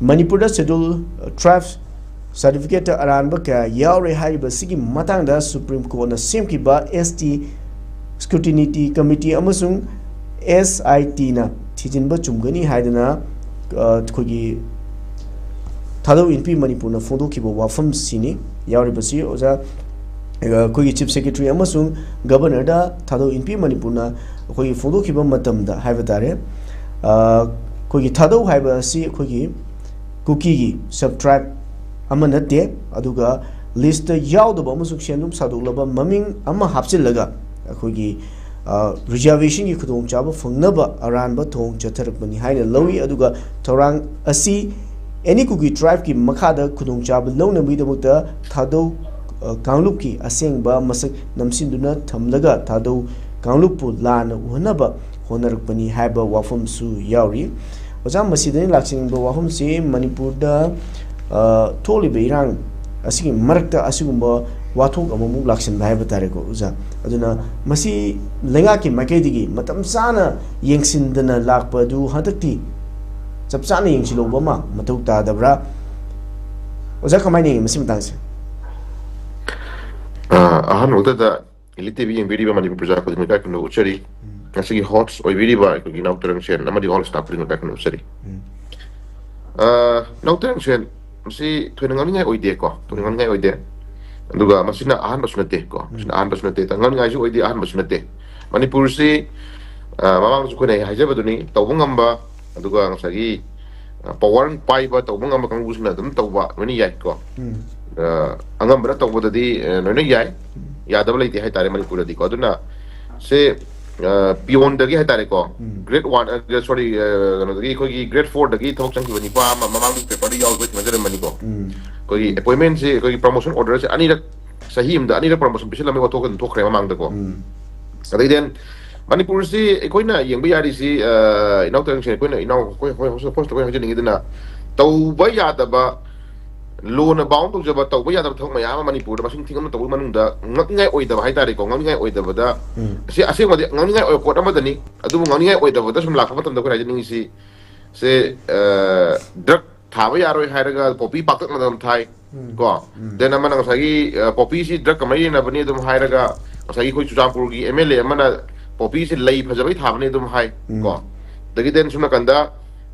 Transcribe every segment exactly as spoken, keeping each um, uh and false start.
ꯃꯅꯤꯄꯨꯔꯗ Scheduled Tribe Certificate ꯑꯔꯥꯟꯕ ꯀꯌꯥ ꯌꯥꯎꯔꯦ ꯍꯥꯏꯔꯤꯕꯁꯤꯒꯤ ꯃꯇꯥꯡꯗ Supreme Courtꯅ ꯁꯦꯝꯈꯤꯕ S T Scrutiny Committee ꯑꯃꯁꯨꯡ S I Tꯅ ꯊꯤꯖꯤꯟꯕ ꯆꯨꯝꯒꯅꯤ ꯍꯥꯏꯗꯅ, ꯑ, ꯑꯩꯈꯣꯏꯒꯤ ꯊꯥꯗꯧ ꯏꯟꯄꯤ ꯃꯅꯤꯄꯨꯔꯅ ꯐꯣꯡꯗꯣꯛꯈꯤꯕ ꯋꯥꯐꯝꯁꯤꯅꯤ ꯌꯥꯎꯔꯤꯕꯁꯤ꯫ ꯑꯣꯖꯥ, ꯑ, ꯑꯩꯈꯣꯏꯒꯤ Chief Secretary ꯑꯃꯁꯨꯡ Governorꯗ ꯊꯥꯗꯧ ꯏꯟꯄꯤ ꯃꯅꯤꯄꯨꯔꯅ ꯑꯩꯈꯣꯏꯒꯤ ꯐꯣꯡꯗꯣꯛꯈꯤꯕ ꯃꯇꯝꯗ ꯍꯥꯏꯕ ꯇꯥꯔꯦ, ꯑ, ꯑꯩꯈꯣꯏꯒꯤ ꯊꯥꯗꯧ ꯍꯥꯏꯕ ꯑꯁꯤ ꯑꯩꯈꯣꯏꯒꯤ ꯀꯨꯀꯤꯒꯤ sub tribe ꯑꯃ ꯅꯠꯇꯦ, ꯑꯗꯨꯒ listꯇ ꯌꯥꯎꯗꯕ ꯑꯃꯁꯨꯡ ꯁꯦꯟꯗꯨꯝ ꯁꯥꯗꯣꯛꯂꯕ ꯃꯃꯤꯡ ꯑꯃ ꯍꯥꯞꯆꯤꯜꯂꯒ ꯑꯩꯈꯣꯏꯒꯤ, ꯑ, reservationꯒꯤ ꯈꯨꯗꯣꯡꯆꯥꯕ ꯐꯪꯅꯕ ꯑꯔꯥꯟꯕ ꯊꯧꯑꯣꯡ ꯆꯠꯊꯔꯛꯄꯅꯤ ꯍꯥꯏꯅ ꯂꯧꯏ꯫ ꯑꯗꯨꯒ ꯊꯧꯔꯥꯡ ꯑꯁꯤ any Kuki tribeꯀꯤ ꯃꯈꯥꯗ ꯈꯨꯗꯣꯡꯆꯥꯕ ꯂꯧꯅꯕꯒꯤꯗꯃꯛꯇ ꯊꯥꯗꯧ, ꯑ, ꯀꯥꯡꯂꯨꯞꯀꯤ ꯑꯁꯦꯡꯕ ꯃꯁꯛ ꯅꯝꯁꯤꯟꯗꯨꯅ ꯊꯝꯂꯒ ꯊꯥꯗꯧ ꯀꯥꯡꯂꯨꯞꯄꯨ ꯂꯥꯟꯅ ꯎꯍꯟꯅꯕ ꯍꯣꯠꯅꯔꯛꯄꯅꯤ ꯍꯥꯏꯕ ꯋꯥꯐꯝꯁꯨ ꯌꯥꯎꯔꯤ꯫ ꯑꯣꯖꯥ, ꯃꯁꯤꯗꯅꯤ ꯂꯥꯛꯆꯅꯤꯡꯕ ꯋꯥꯐꯝꯁꯤ, ꯃꯅꯤꯄꯨꯔꯗ, ꯑ, ꯊꯣꯛꯂꯤꯕ ꯏꯔꯥꯡ ꯑꯁꯤꯒꯤ ꯃꯔꯛꯇ ꯑꯁꯤꯒꯨꯝꯕ ꯋꯥꯊꯣꯛ ꯑꯃꯃꯨꯛ ꯂꯥꯛꯁꯤꯟꯕ ꯍꯥꯏꯕ ꯇꯥꯔꯦꯀꯣ, ꯑꯣꯖꯥ꯫ ꯑꯗꯨꯅ ꯃꯁꯤ ꯂꯩꯉꯥꯛꯀꯤ ꯃꯥꯏꯀꯩꯗꯒꯤ ꯃꯇꯝ ꯆꯥꯅ ꯌꯦꯡꯁꯤꯟꯗꯅ ꯂꯥꯛꯄ ꯑꯗꯨ ꯍꯟꯗꯛꯇꯤ ꯆꯞ ꯆꯥꯅ ꯌꯦꯡꯁꯤꯜꯍꯧꯕ ꯑꯃ ꯃꯊꯧ ꯇꯥꯗꯕ꯭ꯔꯥ? ꯑꯣꯖꯥ, ꯀꯃꯥꯏꯅ ꯌꯦꯡꯉꯤ ꯃꯁꯤ ꯃꯇꯥꯡꯁꯦ? ꯑ, ꯑꯍꯥꯟꯕꯃꯛꯇꯗ Elite TV ꯌꯦꯡꯕꯤꯔꯤꯕ ꯃꯅꯤꯄꯨꯔ ꯄ꯭ꯔꯖꯥ ꯈꯨꯗꯤꯡꯃꯛ ꯏꯀꯥꯏ ꯈꯨꯝꯅꯕ ꯎꯠꯆꯔꯤ꯫ ꯎꯝ꯫ ꯉꯁꯤꯒꯤ host ꯑꯣꯏꯕꯤꯔꯤꯕ ꯑꯩꯈꯣꯏꯒꯤ ꯏꯅꯥꯎ ꯇꯔꯪꯁꯦꯟ ꯑꯃꯗꯤ all staff ꯈꯨꯗꯤꯡꯃꯛ ꯏꯀꯥꯏ ꯈꯨꯝꯅꯕ ꯎꯠꯆꯔꯤ꯫ ꯎꯝ꯫ ꯑ, ꯏꯅꯥꯎ ꯇꯔꯪꯁꯦꯟ, ꯃꯁꯤ ꯊꯣꯏꯅ ꯉꯥꯡꯅꯤꯡꯉꯥꯏ ꯑꯣꯏꯗꯦꯀꯣ, ꯊꯣꯏꯅ ꯉꯥꯡꯅꯤꯡꯉꯥꯏ ꯑꯣꯏꯗꯦ꯫ ꯑꯗꯨꯒ ꯃꯁꯤꯅ ꯑꯍꯥꯟꯕꯁꯨ ꯅꯠꯇꯦꯀꯣ, ꯃꯁꯤꯅ ꯎꯝ꯫ ꯑꯍꯥꯟꯕꯁꯨ ꯅꯠꯇꯦ, ꯉꯥꯡꯅꯤꯡꯉꯥꯏꯁꯨ ꯑꯣꯏꯗꯦ, ꯑꯍꯥꯟꯕꯁꯨ ꯅꯠꯇꯦ꯫ ꯃꯅꯤꯄꯨꯔꯁꯤ, ꯑ, ꯃꯃꯥꯡꯗꯁꯨ ꯑꯩꯈꯣꯏꯅ ꯍꯥꯏꯖꯕꯗꯨꯅꯤ, ꯇꯧꯕ ꯉꯝꯕ, ꯑꯗꯨꯒ ꯉꯁꯥꯏꯒꯤ, ꯑ, power ꯄꯥꯏꯕ, ꯇꯧꯕ ꯉꯝꯕ ꯀꯥꯡꯕꯨꯁꯤꯅ ꯑꯗꯨꯝ ꯇꯧꯕ ꯂꯣꯏꯅ ꯌꯥꯏꯀꯣ꯫ ꯎꯝ꯫ ꯑ, ꯑꯉꯝꯕꯅ ꯇꯧꯕꯗꯗꯤ, ꯑ, ꯂꯣꯏꯅ ꯌꯥꯏ, ꯎꯝ꯫ ꯌꯥꯗꯕ ꯂꯩꯇꯦ ꯍꯥꯏꯇꯥꯔꯦ ꯃꯅꯤꯄꯨꯔꯗꯗꯤꯀꯣ꯫ ꯑꯗꯨꯅ ꯁꯦ, ꯑ, peonꯗꯒꯤ ꯍꯥꯏꯇꯥꯔꯦꯀꯣ, ꯎꯝ꯫ Grade one, ꯑ, sorry, ꯑ, ꯀꯩꯅꯣꯗꯒꯤ ꯑꯩꯈꯣꯏꯒꯤ grade fourꯗꯒꯤ ꯊꯕꯛ ꯆꯪꯈꯤꯕ ꯅꯤꯄꯥ ꯑꯃ ꯃꯃꯥꯡꯗ paperꯗ ꯌꯥꯎꯕ ꯊꯦꯡꯅꯖꯔꯝꯕꯅꯤꯀꯣ꯫ ꯎꯝ꯫ ꯑꯩꯈꯣꯏꯒꯤ appointmentꯁꯦ, ꯑꯩꯈꯣꯏꯒꯤ promotion orderꯁꯦ ꯑꯅꯤꯔꯛ, ꯆꯍꯤ ꯑꯃꯗ ꯑꯅꯤꯔꯛ promotion ꯄꯤꯁꯤꯜꯂꯝꯃꯤ ꯋꯥꯊꯣꯛ ꯑꯗꯨꯝ ꯊꯣꯛꯈ꯭ꯔꯦ ꯃꯃꯥꯡꯗꯀꯣ꯫ ꯎꯝ꯫ ꯑꯗꯩ then ꯃꯅꯤꯄꯨꯔꯁꯤ ꯑꯩꯈꯣꯏꯅ ꯌꯦꯡꯕ ꯌꯥꯔꯤꯁꯤ, ꯑ, ꯏꯅꯥꯎ ꯇꯔꯪꯁꯦ, ꯑꯩꯈꯣꯏꯅ ꯏꯅꯥꯎ ꯑꯩꯈꯣꯏ, ꯑꯩꯈꯣꯏ host, host ꯑꯩꯈꯣꯏꯅ ꯍꯥꯏꯖꯅꯤꯡꯉꯤꯗꯨꯅ, ꯇꯧꯕ ꯌꯥꯗꯕ, ꯂꯣꯅ bound ꯇꯧꯖꯕ, ꯇꯧꯕ ꯌꯥꯗꯕ ꯊꯕꯛ ꯃꯌꯥꯝ ꯑꯃ ꯃꯅꯤꯄꯨꯔꯗ ꯃꯁꯤꯡ ꯊꯤꯉꯝꯅ ꯇꯧꯕꯒꯤ ꯃꯅꯨꯡꯗ ꯉꯛꯅꯤꯡꯉꯥꯏ ꯑꯣꯏꯗꯕ ꯍꯥꯏꯇꯥꯔꯦꯀꯣ, ꯉꯛꯅꯤꯡꯉꯥꯏ ꯑꯣꯏꯗꯕꯗ, ꯎꯝ꯫ ꯑꯁꯤ ꯑꯁꯦꯡꯕꯗꯤ ꯉꯛꯅꯤꯡꯉꯥꯏ ꯑꯣꯏꯕ ꯄꯣꯠ ꯑꯃꯗꯅꯤ꯫ ꯑꯗꯨꯕꯨ ꯉꯛꯅꯤꯡꯉꯥꯏ ꯑꯣꯏꯗꯕꯗ ꯁꯨꯝ ꯂꯥꯛꯄ ꯃꯇꯝꯗ ꯑꯩꯈꯣꯏꯅ ꯍꯥꯏꯖꯅꯤꯡꯉꯤꯁꯤ, ꯁꯦ ꯗ꯭ꯔꯒ ꯊꯥꯕ ꯌꯥꯔꯣꯏ ꯍꯥꯏꯔꯒ ꯄꯣꯄꯤ ꯄꯥꯛꯇꯛꯅꯅ ꯑꯗꯨꯝ ꯊꯥꯏ꯫ ꯀꯣ, ꯗꯦꯟ ꯑꯃꯅ ꯉꯁꯥꯏꯒꯤ ꯄꯣꯄꯤꯁꯤ ꯗ꯭ꯔꯒꯀ ꯃꯔꯤ ꯂꯩꯅꯕꯅꯤ ꯑꯗꯨꯝ ꯍꯥꯏꯔꯒ, ꯉꯁꯥꯏꯒꯤ ꯑꯩꯈꯣꯏ ꯆꯨꯔꯆꯥꯟꯄꯨꯔꯒꯤ ꯑꯦꯝ ꯑꯦꯜ ꯑꯦ ꯑꯃꯅ ꯄꯣꯄꯤꯁꯤ ꯂꯩ ꯐꯖꯕꯩ ꯊꯥꯕꯅꯤ ꯑꯗꯨꯝ ꯍꯥꯏ꯫ ꯀꯣ, ꯑꯗꯒꯤ ꯗꯦꯟ ꯁꯨꯝ ꯅꯥꯀꯟꯗ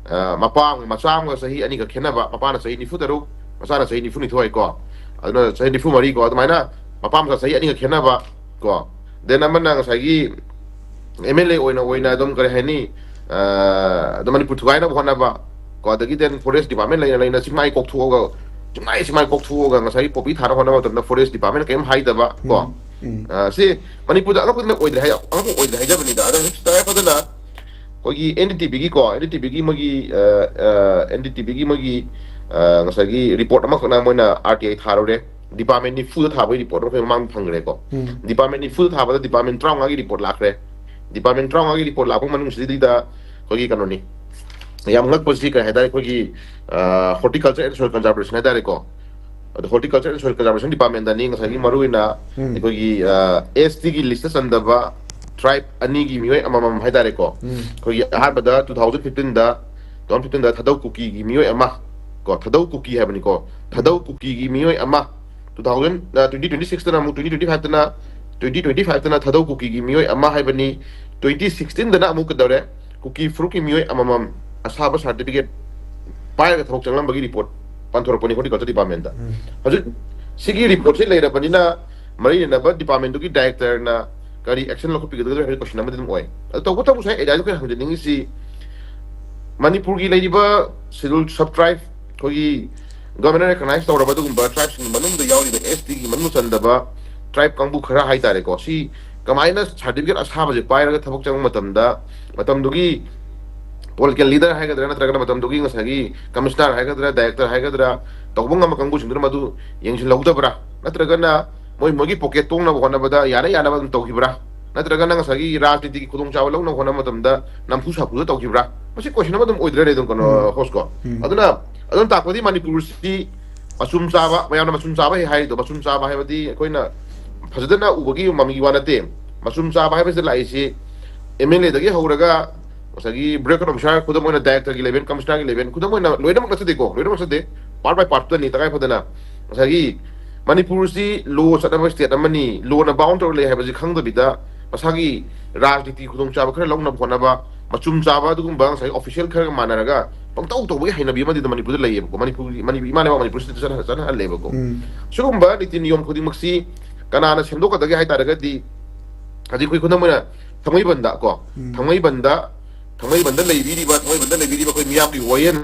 ꯃꯄꯥ ꯃꯆꯥ ꯑꯃꯒ ꯆꯍꯤ ꯑꯅꯤꯒ ꯈꯦꯠꯅꯕ, ꯃꯄꯥꯅ ꯆꯍꯤ ꯅꯤꯐꯨ ꯇꯔꯨꯛ, ꯃꯆꯥꯅ ꯆꯍꯤ ꯅꯤꯐꯨꯅꯤꯊꯣꯏ꯫ ꯀꯣ, ꯑꯗꯨꯅ ꯆꯍꯤ ꯅꯤꯐꯨ ꯃꯔꯤ꯫ ꯀꯣ, ꯑꯗꯨꯃꯥꯏꯅ ꯃꯄꯥ ꯃꯆꯥ ꯆꯍꯤ ꯑꯅꯤꯒ ꯈꯦꯠꯅꯕ꯫ ꯀꯣ, ꯗꯦꯟ ꯑꯃꯅ ꯉꯁꯥꯏꯒꯤ ꯑꯦꯝ ꯑꯦꯜ ꯑꯦ ꯑꯣꯏꯅ ꯑꯣꯏꯅ ꯑꯗꯨꯝ, ꯀꯔꯤ ꯍꯥꯏꯅꯤ, ꯑꯗꯨꯝ ꯃꯅꯤꯄꯨꯔ ꯊꯨꯒꯥꯏꯅꯕ ꯍꯣꯠꯅꯕ꯫ ꯀꯣ, ꯑꯗꯒꯤ ꯗꯦꯟ ꯐꯣꯔꯦꯁ ꯗꯤꯄꯥꯔꯠꯃꯦꯟ ꯂꯩꯅ ꯂꯩꯅ ꯆꯤꯡꯃꯥꯏ ꯀꯣꯛꯊꯣꯛꯑꯒ, ꯆꯤꯡꯃꯥꯏ ꯆꯤꯡꯃꯥꯏ ꯀꯣꯛꯊꯣꯛꯑꯒ ꯉꯁꯥꯏꯒꯤ ꯄꯣꯄꯤ ꯊꯥꯅꯕ ꯍꯣꯠꯅꯕ ꯃꯇꯝꯗ ꯐꯣꯔꯦꯁ ꯗꯤꯄꯥꯔꯠꯃꯦꯟꯅ ꯀꯔꯤꯝ ꯍꯥꯏꯗꯕ꯫ ꯀꯣ, ꯁꯤ ꯃꯅꯤꯄꯨꯔꯗ ꯑꯉꯛꯄꯗꯤ ꯑꯣꯏꯗ꯭ꯔꯦ ꯍꯥꯏ, ꯑꯉꯛꯄ ꯑꯣꯏꯗ꯭ꯔꯦ ꯍꯥꯏꯖꯕꯅꯤꯗ꯫ ꯑꯗꯣ ꯍꯧꯖꯤꯛ ꯇꯉꯥꯏ ꯐꯗꯅ ꯑꯩꯈꯣꯏꯒꯤ ꯑꯦꯟ ꯗꯤ ꯇꯤ ꯕꯤꯒꯤ, ꯀꯣ, ꯑꯦꯟ ꯗꯤ ꯇꯤ ꯕꯤꯒꯤ ꯃꯣꯏꯒꯤ, ꯑꯦꯟ ꯗꯤ ꯇꯤ ꯕꯤꯒꯤ ꯃꯣꯏꯒꯤ ꯉꯁꯥꯏꯒꯤ ꯔꯤꯄꯣꯔꯠ ꯑꯃꯈꯛꯅ ꯃꯣꯏꯅ ꯑꯥꯔ ꯇꯤ ꯑꯥꯏ ꯊꯥꯔꯨꯔꯦ꯫ ꯗꯤꯄꯥꯔꯠꯃꯦꯟ ꯅꯤꯐꯨꯗ ꯊꯥꯕꯒꯤ ꯔꯤꯄꯣꯔꯠ ꯑꯃ ꯑꯩꯈꯣꯏ ꯃꯃꯥꯡꯗ ꯐꯪꯈ꯭ꯔꯦꯀꯣ꯫ ꯗꯤꯄꯥꯔꯠꯃꯦꯟ ꯅꯤꯐꯨꯗ ꯊꯥꯕꯗ ꯗꯤꯄꯥꯔꯠꯃꯦꯟ ꯇꯔꯥꯃꯉꯥꯒꯤ ꯔꯤꯄꯣꯔꯠ ꯂꯥꯛꯈ꯭ꯔꯦ꯫ ꯗꯤꯄꯥꯔꯠꯃꯦꯟ ꯇꯔꯥꯃꯉꯥꯒꯤ ꯔꯤꯄꯣꯔꯠ ꯂꯥꯛꯄ ꯃꯅꯨꯡꯁꯤꯗꯩꯗ ꯑꯩꯈꯣꯏꯒꯤ ꯀꯩꯅꯣꯅꯤ, ꯌꯥꯝ ꯉꯛꯄꯁꯤ ꯀꯩ ꯍꯥꯏꯇꯥꯔꯦ, ꯑꯩꯈꯣꯏꯒꯤ ꯍꯣꯔꯇꯤꯀꯜꯆꯔ ꯑꯦꯟ ꯁꯣꯏꯜ ꯀꯟꯖꯥꯔꯕꯦꯁꯟ ꯍꯥꯏꯇꯥꯔꯦꯀꯣ꯫ ꯑꯗꯣ ꯍꯣꯔꯇꯤꯀꯜꯆꯔ ꯑꯦꯟ ꯁꯣꯏꯜ ꯀꯟꯖꯥꯔꯕꯦꯁꯟ ꯗꯤꯄꯥꯔꯠꯃꯦꯟꯗꯅꯤ ꯉꯁꯥꯏꯒꯤ ꯃꯔꯨꯑꯣꯏꯅ ꯑꯩꯈꯣꯏꯒꯤ ꯑꯦꯁ ꯇꯤꯒꯤ ꯂꯤꯁꯇ ꯆꯟꯗꯕ ꯇ꯭ꯔꯥꯏꯕ ꯑꯅꯤꯒꯤ ꯃꯤꯑꯣꯏ ꯑꯃꯃꯝ ꯍꯥꯏꯇꯥꯔꯦꯀꯣ꯫ ꯑꯩꯈꯣꯏꯒꯤ ꯑꯍꯥꯟꯕꯗ ꯇꯨ ꯊꯥꯎꯖꯟ ꯐꯤꯐꯇꯤꯟꯗ, ꯇꯨ ꯊꯥꯎꯖꯟ ꯐꯤꯐꯇꯤꯟꯗ ꯊꯥꯗꯧ ꯀꯨꯀꯤꯒꯤ ꯃꯤꯑꯣꯏ ꯑꯃ, ꯀꯣ, ꯊꯥꯗꯧ ꯀꯨꯀꯤ ꯍꯥꯏꯕꯅꯤꯀꯣ, ꯊꯥꯗꯧ ꯀꯨꯀꯤꯒꯤ ꯃꯤꯑꯣꯏ ꯑꯃ, ꯇꯨ ꯊꯥꯎꯖꯟ, ꯇ꯭ꯋꯦꯟꯇꯤ ꯇ꯭ꯋꯦꯟꯇꯤ ꯁꯤꯛꯁꯇꯅ ꯑꯃꯨꯛ, ꯇ꯭ꯋꯦꯟꯇꯤ ꯇ꯭ꯋꯦꯟꯇꯤ ꯐꯥꯏꯚꯇꯅ, ꯇ꯭ꯋꯦꯟꯇꯤ ꯇ꯭ꯋꯦꯟꯇꯤ ꯐꯥꯏꯚꯇꯅ ꯊꯥꯗꯧ ꯀꯨꯀꯤꯒꯤ ꯃꯤꯑꯣꯏ ꯑꯃ ꯍꯥꯏꯕꯅꯤ꯫ ꯇ꯭ꯋꯦꯟꯇꯤ ꯁꯤꯛꯁꯇꯤꯟꯗꯅ ꯑꯃꯨꯛ ꯀꯩꯗꯧꯔꯦ, ꯀꯨꯀꯤ ꯐꯨꯔꯨꯞꯀꯤ ꯃꯤꯑꯣꯏ ꯑꯃꯃꯝ ꯑꯁꯥꯕ ꯁꯥꯔꯇꯤꯐꯤꯀꯦꯠ ꯄꯥꯏꯔꯒ ꯊꯕꯛ ꯆꯪꯂꯝꯕꯒꯤ ꯔꯤꯄꯣꯔꯠ ꯄꯥꯟꯊꯣꯔꯛꯄꯅꯤ ꯍꯣꯔꯇꯤꯀꯜꯆꯔ ꯗꯤꯄꯥꯔꯠꯃꯦꯟꯗ꯫ ꯍꯧꯖꯤꯛ ꯁꯤꯒꯤ ꯔꯤꯄꯣꯔꯠꯁꯤ ꯂꯩꯔꯕꯅꯤꯅ, ꯃꯔꯤ ꯂꯩꯅꯕ ꯗꯤꯄꯥꯔꯠꯃꯦꯟꯗꯨꯒꯤ ꯗꯥꯏꯔꯦꯛꯇꯔꯅ ꯀꯔꯤ ꯑꯦꯛꯁꯟ ꯂꯧꯈꯠꯄꯤꯒꯗꯒꯦ ꯍꯥꯏꯕ ꯀꯣꯏꯁꯟ ꯑꯃꯗꯤ ꯑꯗꯨꯝ ꯑꯣꯏ꯫ ꯑꯗꯨ ꯇꯧꯕꯇꯕꯨ ꯉꯁꯥꯏ ꯑꯦꯔꯤꯌꯥꯗ ꯑꯩꯈꯣꯏꯅ ꯍꯪꯖꯅꯤꯡꯉꯤꯁꯤ, ꯃꯅꯤꯄꯨꯔꯒꯤ ꯂꯩꯔꯤꯕ ꯁꯦꯗꯨꯜ ꯁꯕ ꯇ꯭ꯔꯥꯏꯕ, ꯑꯩꯈꯣꯏꯒꯤ ꯒꯚꯔꯟꯃꯦꯟꯠꯅ ꯔꯦꯀꯒꯅꯥꯏꯁ ꯇꯧꯔꯕ ꯑꯗꯨꯒꯨꯝꯕ ꯇ꯭ꯔꯥꯏꯕꯁꯤꯡꯒꯤ ꯃꯅꯨꯡꯗ ꯌꯥꯎꯔꯤꯕ ꯑꯦꯁ ꯇꯤꯒꯤ ꯃꯅꯨꯡ ꯆꯟꯗꯕ ꯇ꯭ꯔꯥꯏꯕ ꯀꯥꯡꯕꯨ ꯈꯔ ꯍꯥꯏꯇꯥꯔꯦꯀꯣ, ꯁꯤ ꯀꯃꯥꯏꯅ ꯁꯥꯔꯇꯤꯐꯤꯀꯦꯠ ꯑꯁꯥꯕꯁꯦ ꯄꯥꯏꯔꯒ ꯊꯕꯛ ꯆꯪꯕ ꯃꯇꯝꯗ, ꯃꯇꯝꯗꯨꯒꯤ ꯄꯣꯂꯤꯇꯤꯀꯦꯜ ꯂꯤꯗꯔ ꯍꯥꯏꯒꯗ꯭ꯔꯥ, ꯅꯠꯇ꯭ꯔꯒꯅ ꯃꯇꯝꯗꯨꯒꯤ ꯉꯁꯥꯏꯒꯤ ꯀꯃꯤꯁꯅꯔ ꯍꯥꯏꯒꯗ꯭ꯔꯥ, ꯗꯥꯏꯔꯦꯛꯇꯔ ꯍꯥꯏꯒꯗ꯭ꯔꯥ, ꯇꯧꯕ ꯉꯝꯕ ꯀꯥꯡꯕꯨꯁꯤꯡꯗꯨꯅ ꯃꯗꯨ ꯌꯦꯡꯁꯤꯜꯍꯧꯗꯕ꯭ꯔꯥ, ꯅꯠꯇ꯭ꯔꯒꯅ ꯃꯣꯏ ꯃꯣꯏꯒꯤ ꯄꯣꯀꯦꯠ ꯇꯣꯡꯅꯕ ꯍꯣꯠꯅꯕꯗ ꯌꯥꯅ ꯌꯥꯅꯕ ꯑꯗꯨꯝ ꯇꯧꯈꯤꯕ꯭ꯔꯥ, ꯅꯠꯇ꯭ꯔꯒꯅ ꯉꯁꯥꯏꯒꯤ ꯔꯥꯖꯅꯤꯇꯤꯒꯤ ꯈꯨꯗꯣꯡꯆꯥꯕ ꯂꯧꯅꯕ ꯍꯣꯠꯅꯕ ꯃꯇꯝꯗ ꯅꯝꯐꯨ ꯁꯥꯐꯨꯗ ꯇꯧꯈꯤꯕ꯭ꯔꯥ? ꯃꯁꯤ ꯀꯣꯏꯁꯟ ꯑꯃ ꯑꯗꯨꯝ ꯑꯣꯏꯗ꯭ꯔꯅꯦ ꯑꯗꯨꯝ, ꯀꯩꯅꯣ, ꯎꯝ꯫ ꯍꯣꯁꯀꯣ꯫ ꯎꯝ꯫ ꯑꯗꯨꯅ, ꯑꯗꯨꯝ ꯇꯥꯛꯄꯗꯤ ꯃꯅꯤꯄꯨꯔꯁꯤ ꯃꯆꯨꯝ ꯆꯥꯕ, ꯃꯌꯥꯝꯅ ꯃꯆꯨꯝ ꯆꯥꯕ ꯍꯦꯛ ꯍꯥꯏꯔꯤꯗꯣ, ꯃꯆꯨꯝ ꯆꯥꯕ ꯍꯥꯏꯕꯗꯤ ꯑꯩꯈꯣꯏꯅ ꯐꯖꯗꯅ ꯎꯕꯒꯤ ꯃꯃꯤꯒꯤ ꯋꯥ ꯅꯠꯇꯦ꯫ ꯃꯆꯨꯝ ꯆꯥꯕ ꯍꯥꯏꯕꯁꯤꯗ ꯂꯥꯛꯏꯁꯤ ꯑꯦꯝ ꯑꯦꯜ ꯑꯦꯗꯒꯤ ꯍꯧꯔꯒ ꯉꯁꯥꯏꯒꯤ ꯕ꯭ꯔꯦꯛ ꯑꯣꯐ ꯁꯥꯔ, ꯈꯨꯗꯝ ꯑꯣꯏꯅ ꯗꯥꯏꯔꯦꯛꯇꯔꯒꯤ ꯂꯦꯚꯦꯜ, ꯀꯃꯤꯁꯅꯔꯒꯤ ꯂꯦꯚꯦꯜ, ꯈꯨꯗꯝ ꯑꯣꯏꯅ, ꯂꯣꯏꯅꯃꯛ ꯅꯠꯆꯗꯦꯀꯣ, ꯂꯣꯏꯅꯃꯛ ꯅꯠꯆꯗꯦ, ꯄꯥꯔꯠ ꯕꯥꯏ ꯄꯥꯔꯠꯇꯅꯤ꯫ ꯇꯉꯥꯏ ꯐꯗꯅ ꯉꯁꯥꯏꯒꯤ ꯃꯅꯤꯄꯨꯔꯁꯤ ꯂꯣ ꯆꯠꯅꯕ ꯁ꯭ꯇꯦꯠ ꯑꯃꯅꯤ, ꯂꯣꯅ ꯕꯥꯎꯟ ꯇꯧꯔ ꯂꯩ ꯍꯥꯏꯕꯁꯤ ꯈꯪꯗꯕꯤꯗ ꯃꯁꯥꯒꯤ ꯔꯥꯖꯅꯤꯇꯤ ꯈꯨꯗꯣꯡꯆꯥꯕ ꯈꯔ ꯂꯧꯅꯕ ꯍꯣꯠꯅꯕ, ꯃꯆꯨꯝ ꯆꯥꯕ, ꯑꯗꯨꯒꯨꯝꯕ ꯉꯁꯥꯏꯒꯤ ꯑꯣꯐꯤꯁꯤꯌꯦꯜ ꯈꯔꯒ ꯃꯥꯟꯅꯔꯒ ꯄꯪꯇꯧ ꯇꯧꯕꯒꯤ ꯍꯩꯅꯕꯤ ꯑꯃꯗꯤ ꯑꯗꯨꯝ ꯃꯅꯤꯄꯨꯔꯗ ꯂꯩꯌꯦꯕꯀꯣ꯫ ꯃꯅꯤꯄꯨꯔꯒꯤ, ꯃꯅꯤꯄꯨꯔ, ꯏꯃꯥ ꯂꯩꯕꯥꯛ ꯃꯅꯤꯄꯨꯔꯁꯤꯗ ꯆꯠꯅ-, ꯆꯠꯅꯍꯜꯂꯦꯕꯀꯣ꯫ ꯎꯝ꯫ ꯁꯤꯒꯨꯝꯕ ꯅꯤꯇꯤ ꯅꯤꯌꯣꯝ ꯈꯨꯗꯤꯡꯃꯛꯁꯤ ꯀꯅꯥꯅ ꯁꯦꯝꯗꯣꯛꯀꯗꯒꯦ ꯍꯥꯏ ꯇꯥꯔꯒꯗꯤ, ꯍꯧꯖꯤꯛ ꯑꯩꯈꯣꯏ ꯈꯨꯗꯝ ꯑꯣꯏꯅ ꯊꯥꯡꯃꯩꯕꯟꯗ ꯀꯣ, ꯎꯝ꯫ ꯊꯥꯡꯃꯩꯕꯟꯗ, ꯊꯥꯡꯃꯩꯕꯟꯗ ꯂꯩꯕꯤꯔꯤꯕ, ꯊꯥꯡꯃꯩꯕꯟꯗ ꯂꯩꯕꯤꯔꯤꯕ ꯑꯩꯈꯣꯏ ꯃꯤꯌꯥꯝꯒꯤ ꯋꯥꯌꯦꯜ,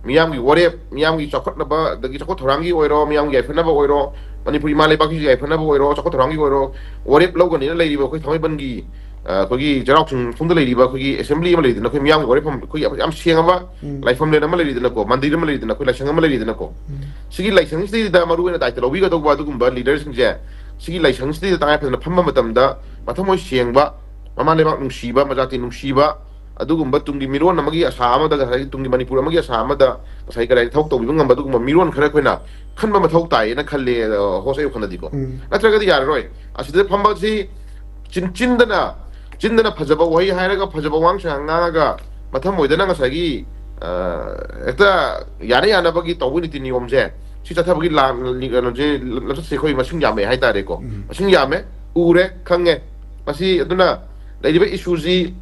ꯃꯤꯌꯥꯝꯒꯤ ꯋꯥꯔꯦꯞ, ꯃꯤꯌꯥꯝꯒꯤ ꯆꯥꯎꯈꯠꯅꯕ, ꯑꯗꯒꯤ ꯆꯥꯎꯈꯠ ꯊꯧꯔꯥꯡꯒꯤ ꯑꯣꯏꯔꯣ, ꯃꯤꯌꯥꯝꯒꯤ ꯌꯥꯏꯐꯅꯕ ꯑꯣꯏꯔꯣ, ꯃꯅꯤꯄꯨꯔ ꯏꯃꯥ ꯂꯩꯕꯥꯛꯀꯤ ꯌꯥꯏꯐꯅꯕ ꯑꯣꯏꯔꯣ, ꯆꯥꯎꯈꯠ ꯊꯧꯔꯥꯡꯒꯤ ꯑꯣꯏꯔꯣ, ꯋꯥꯔꯦꯞ ꯂꯧꯒꯅꯤꯅ ꯂꯩꯔꯤꯕ ꯑꯩꯈꯣꯏ ꯊꯥꯡꯃꯩꯕꯟꯒꯤ, ꯑ, ꯑꯩꯈꯣꯏꯒꯤ ꯆꯩꯔꯥꯎ ꯆꯤꯡꯈꯣꯡꯗ ꯂꯩꯔꯤꯕ ꯑꯩꯈꯣꯏꯒꯤ ꯑꯦꯁꯦꯝꯕ꯭ꯂꯤ ꯑꯃ ꯂꯩꯗꯅ, ꯑꯩꯈꯣꯏ ꯃꯤꯌꯥꯝꯒꯤ ꯋꯥꯔꯦꯞꯐꯝ, ꯑꯩꯈꯣꯏꯒꯤ ꯌꯥꯝ ꯁꯦꯡꯉꯕ ꯎꯝ꯫ ꯂꯥꯏꯐꯝꯂꯦꯟ ꯑꯃ ꯂꯩꯔꯤꯗꯅꯀꯣ, ꯃꯟꯗꯤꯔ ꯑꯃ ꯂꯩꯔꯤꯗꯅ, ꯑꯩꯈꯣꯏ ꯂꯥꯏꯁꯪ ꯑꯃ ꯂꯩꯔꯤꯗꯅꯀꯣ꯫ ꯎꯝ꯫ ꯁꯤꯒꯤ ꯂꯥꯏꯁꯪꯁꯤꯗ ꯃꯔꯨ ꯑꯣꯏꯅ ꯗꯥꯏꯇ ꯂꯧꯕꯤꯒꯗꯧꯕ ꯑꯗꯨꯒꯨꯝꯕ ꯂꯤꯗꯔꯁꯤꯡꯁꯦ, ꯁꯤꯒꯤ ꯂꯥꯏꯁꯪꯁꯤꯗ ꯇꯉꯥꯏ ꯐꯗꯅ ꯐꯝꯕ ꯃꯇꯝꯗ ꯃꯊꯃꯣꯏ ꯁꯦꯡꯕ, ꯃꯃꯥ ꯂꯩꯕꯥꯛ ꯅꯨꯡꯁꯤꯕ, ꯃꯖꯥꯇꯤ ꯅꯨꯡꯁꯤꯕ, ꯑꯗꯨꯒꯨꯝꯕ ꯇꯨꯡꯒꯤ ꯃꯤꯔꯣꯟ ꯑꯃꯒꯤ ꯑꯁꯥ ꯑꯃꯗ, ꯉꯁꯥꯏꯒꯤ ꯇꯨꯡꯒꯤ ꯃꯅꯤꯄꯨꯔ ꯑꯃꯒꯤ ꯑꯁꯥ ꯑꯃꯗ ꯉꯁꯥꯏ ꯀꯗꯥꯏ ꯊꯕꯛ ꯇꯧꯕꯤꯕ ꯉꯝꯕ ꯑꯗꯨꯒꯨꯝꯕ ꯃꯤꯔꯣꯟ ꯈꯔ ꯑꯩꯈꯣꯏꯅ ꯈꯟꯕ ꯃꯊꯧ ꯇꯥꯏꯌꯦꯅ ꯈꯜꯂꯦ, ꯑ, ꯍꯣꯁ ꯑꯩ ꯋꯥꯈꯜꯗꯗꯤꯀꯣ꯫ ꯎꯝ꯫ ꯅꯠꯇ꯭ꯔꯒꯗꯤ ꯌꯥꯔꯔꯣꯏ꯫ ꯑꯁꯤꯗ ꯐꯝꯕꯁꯤ ꯆꯤꯟ-, ꯆꯤꯟꯗꯅ, ꯆꯤꯟꯗꯅ ꯐꯖꯕ ꯋꯥꯍꯩ ꯍꯥꯏꯔꯒ, ꯐꯖꯕ ꯋꯥꯉꯥꯡ ꯁꯉꯥꯡ ꯉꯥꯡꯉꯒ, ꯃꯊꯪ ꯑꯣꯏꯗꯅ ꯉꯁꯥꯏꯒꯤ, ꯑ, ꯍꯦꯛꯇ ꯌꯥꯅ ꯌꯥꯅꯕꯒꯤ ꯇꯧꯕ ꯅꯤꯇꯤ ꯅꯤꯌꯣꯝꯁꯦ, ꯁꯤ ꯆꯠꯊꯕꯒꯤ ꯂꯥꯟ-, ꯀꯩꯅꯣꯁꯦ, ꯂꯝꯆꯠꯁꯦ ꯑꯩꯈꯣꯏ ꯃꯁꯤꯡ ꯌꯥꯝꯃꯦ ꯍꯥꯏꯇꯥꯔꯦꯀꯣ꯫ ꯎꯝ꯫ ꯃꯁꯤꯡ ꯌꯥꯝꯃꯦ, ꯎꯔꯦ, ꯈꯪꯉꯦ꯫ ꯃꯁꯤ ꯑꯗꯨꯅ ꯂꯩꯔꯤꯕ ꯏꯁꯨꯁꯤ